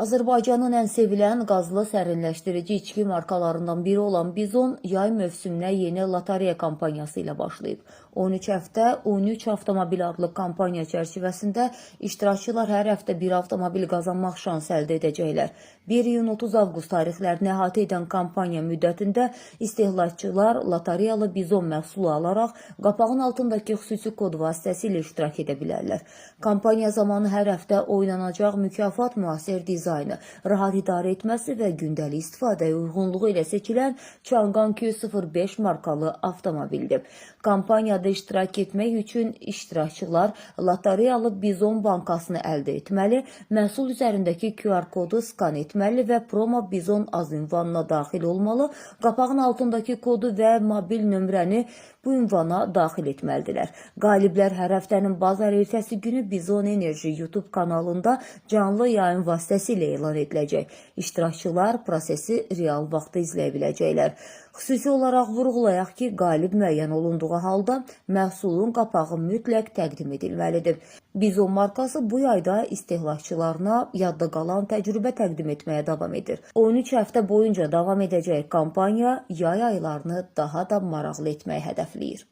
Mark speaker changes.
Speaker 1: Azərbaycanın ən sevilən qazlı sərinləşdirici içki markalarından biri olan Bizon yay mövsümünə yeni lotereya kampaniyası ilə başlayıb. 13 həftə 13 avtomobil adlı kampaniya çərçivəsində iştirakçılar hər həftə bir avtomobil qazanmaq şansı əldə edəcəklər. 1 iyun 30 avqust tarixlərini əhatə edən kampaniya müddətində istehlakçılar lotereyalı Bizon məhsulu alaraq qapağın altındakı xüsusi kod vasitəsilə iştirak edə bilərlər. Kampaniya zamanı hər həftə oynanacaq mükafat müasir dizaynı, rahat idarə etməsi və gündəlik istifadəyə uyğunluğu ilə seçilən Changan Q05 markalı avtomobildir. Kampaniyada iştirak etmək üçün iştirakçılar lotereyalı Bizon bankasını əldə etməli, məhsul üzərindəki QR kodu skan etməli və promo Bizon az ünvanına daxil olmalı, qapağın altındakı kodu və mobil nömrəni bu ünvana daxil etməlidirlər. Qaliblər hər həftənin bazar ertəsi günü Bizon Enerji YouTube kanalında canlı yayın vasitəsilə elan ediləcək. İştirakçılar prosesi real vaxtda izləyə biləcəklər. Xüsusi olaraq vurğulayaq ki, qalib müəyyən olunduğu halda məhsulun qapağı mütləq təqdim edilməlidir. Bizon markası bu yayda istehlakçılarına yadda qalan təcrübə təqdim etməyə davam edir. 13 həftə boyunca davam edəcək kampaniya yay aylarını daha da maraqlı etməyi hədəfləyir.